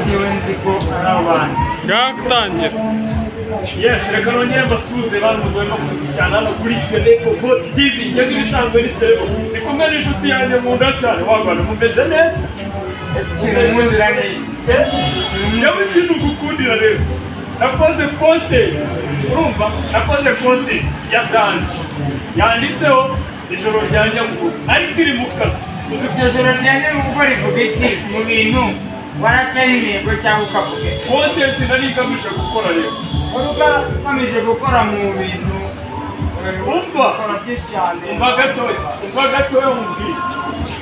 Njyewe nzi ko ari abantu. Ngatangira. Yes, reka nongere mbasuhuze bantu mugomba kudukurikirana hano kuri Selebo Go TV. Njye nk'ibisanzwe ni Selebo, ndi kumwe n'inshuti yanjye nkunda cyane. Wagwana, mumeze neza? Ese ikintu nkundira ni iki? Njyewe ikintu ngukundira rero, nakoze content, urumva, nakoze content ya danger yanditseho "Ijoro rya Nyabugogo", ariko iri mu kazi, uzi? Iryo joro rya Nyabugogo rivuga iki mu bintu warasa n'intego cyangwa ukavuga? Content nari ngamije gukora rero, Wari ugamije gukora mu bintu Umva. Ukora byinshi cyane. Umva gatoya, umva gatoya mubwire.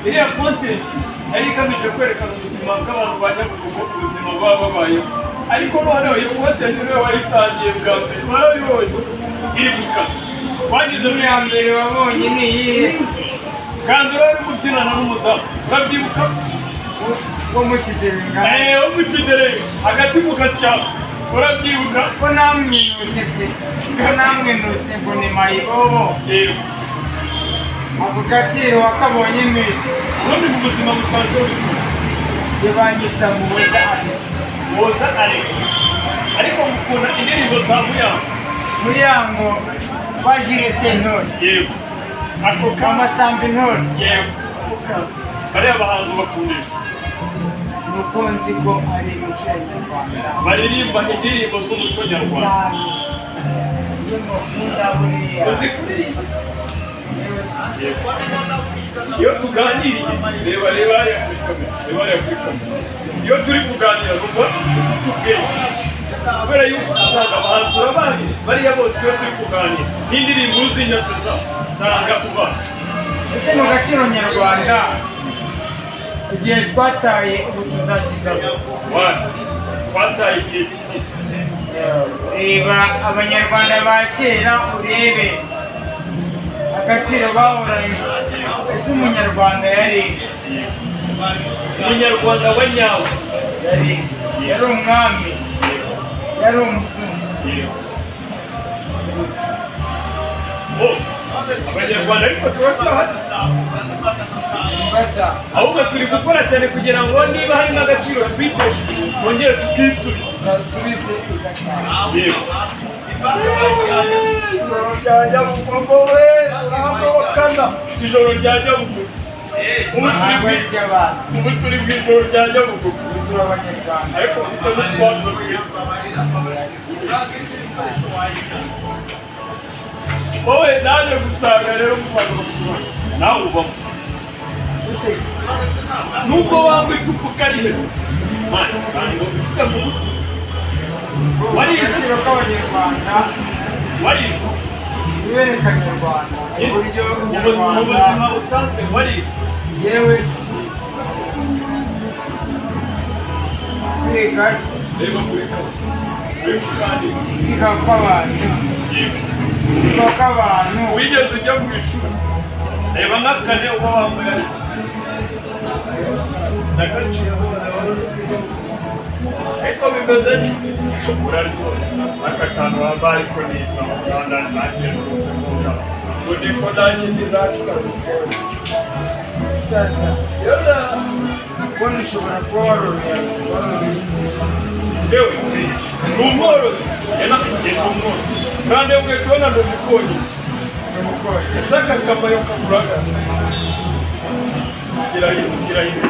Iriya content yari igamije kwerekana ubuzima bw'abantu ba Nyabugogo, ubuzima baba babayeho. Ariko noneho iyo content niwe wayitangiye bwa mbere, warabibonye iri mu kazi wageze muri Iya mbere wabonye ni iyihe? Bwa mbere wari kubyinana n'umudamu, urabyibuka? Wo mu Kigerenga? Eh, wo mu Kigerenga hagati mu kashyamba, urabyibuka? Ko namwinutse se, ko namwinutse ngo ni mayibobo? Yego. Ako gaciro wakabonye n'iki? Ubundi mu buzima busanzwe witwa? Banyita Muhoza Alex. Muhoza Alex, ariko mukunda indirimbo za Muyango. Muyango wa Jules Sentore. Yego, ako Wa kama Masamba Intore. Yego, bariya bahanzi bakunda iki? Nuko nzi ko ari imico ya nyarwanda. Baririmba indirimbo z'umuco nyarwanda. Cyane, iyo mukunda buriya. Uzi kuririmba se? Iyo tuganiriye, reba, reba hariya kuri kamera, reba hariya kuri kamera. Iyo turi kuganira numva ufite ubwenge, kubera yuko usanga abahanzi urabazi bariya bose. Iyo turi kuganira n'indirimbo uzinyatse zabo, usanga ubazi. Ese mu gaciro nyarwanda, igihe twataye ubu tuzakigaruza? Wani twataye igihe kinini. Reba abanyarwanda ba kera, urebe agaciro bahoranye. Ese umunyarwanda yari Umunyarwanda wa nyawe? Yari umwami, yari umuzungu. Yego. Oh, abanyarwanda ariko turacyahari. Mbaza. Ahubwo turi gukora cyane kugira ngo niba hari n'agaciro twitesheje twongere tukisubize. Basubize igasabo. Yego. Ijoro rya Nyabugogo we, urahamagana ijoro rya Nyabugogo. Ubu turi Ntabwo ari iry'abanzi. Ubu turi mu ijoro rya Nyabugogo. Ubu turi abanyarwanda. Ariko ufite n'utwandu twiza. Wowe naje gusanga rero mu bantu basura nawe ubamo, nubwo wanga icupa ukariheza, man, usanga ufite mu mutwe warize. Agaciro k'abanyarwanda. Warize? Ibereka nyarwanda uburyo Mu buzima nyarwanda. busanzwe warize? Yewe se, kwiga se? Reba kuri kamwe uri kuganira. Kwiga kw'abantu se? Yego. Kwiga kw'abantu. Wigeze ujya mu ishuri? Reba nk'akane uba wambaye, ariko ndagaciyeho, ariko bimeze uraryoha aka kantu wambaye, ariko neza muganda nanjye ndumva ngo niko nanjye ntizashobora gukora. Sasa Yona. Ubundi ushobora kuba waroroye, waroroye? Yewe, ni umworozi, njye ni umworozi kandi mwe tubona ni umukonyi. Umukozi. Ese aka kamayo kaguraga? Gira hino, gira hino,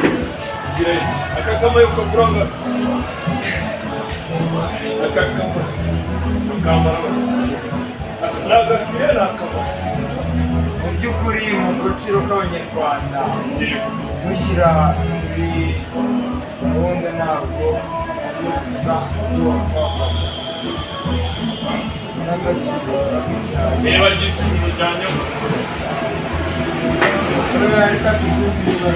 gira hino. Aka kamayo kaguraga? Aka kamayo bakambara batise, ni agafire, ni akamayo. Mu by'ukuri, mu gaciro k'abanyarwanda, mushyira muri gahunda, ntabwo bivuga n'agaciro cyane. Reba ryitujuru rya Nyabugogo. Reka tubyumvire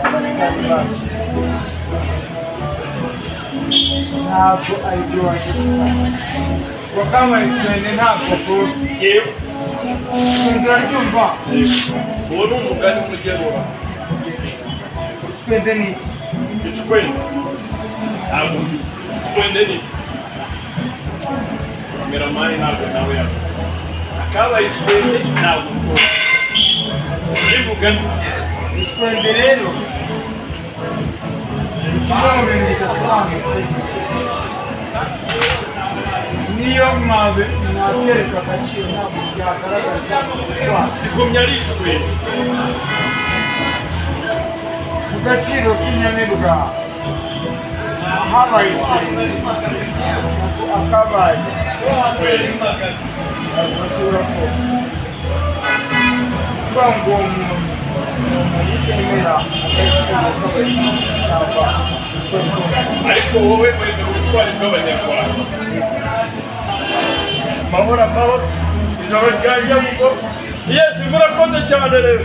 abasitari bacu, ntabwo aribyo waje gufata wakamara ikirenge, ntabwo kuba. Yewe. Turaryumva. Uwo ni umugani w'umugenura. Icwende ni iki? Icwende ntabwo mbizi. Icwende ni iki? Kameramani ntabwo nawe yavuga. Akabaye icwende ntabwo rwose ni mugani. Icwende rero Kimwe mu bintu bidasobanutse, niyo mwabyereka agaciro, ntabwo byagaragaza ubutwari. Kigumya ari icwende. Ku gaciro k'inyamibwa habaye icwende, akabaye ntabwo bashobora ko kuvuga ngo uwo muntu ni umuntu utemera agaciro k'abanyarwanda. Ariko wowe wemera ubutwari bw'Abanyarwanda. Mahoro, amahoro, ijoro rya Nyabugogo. Yes, murakoze cyane rero.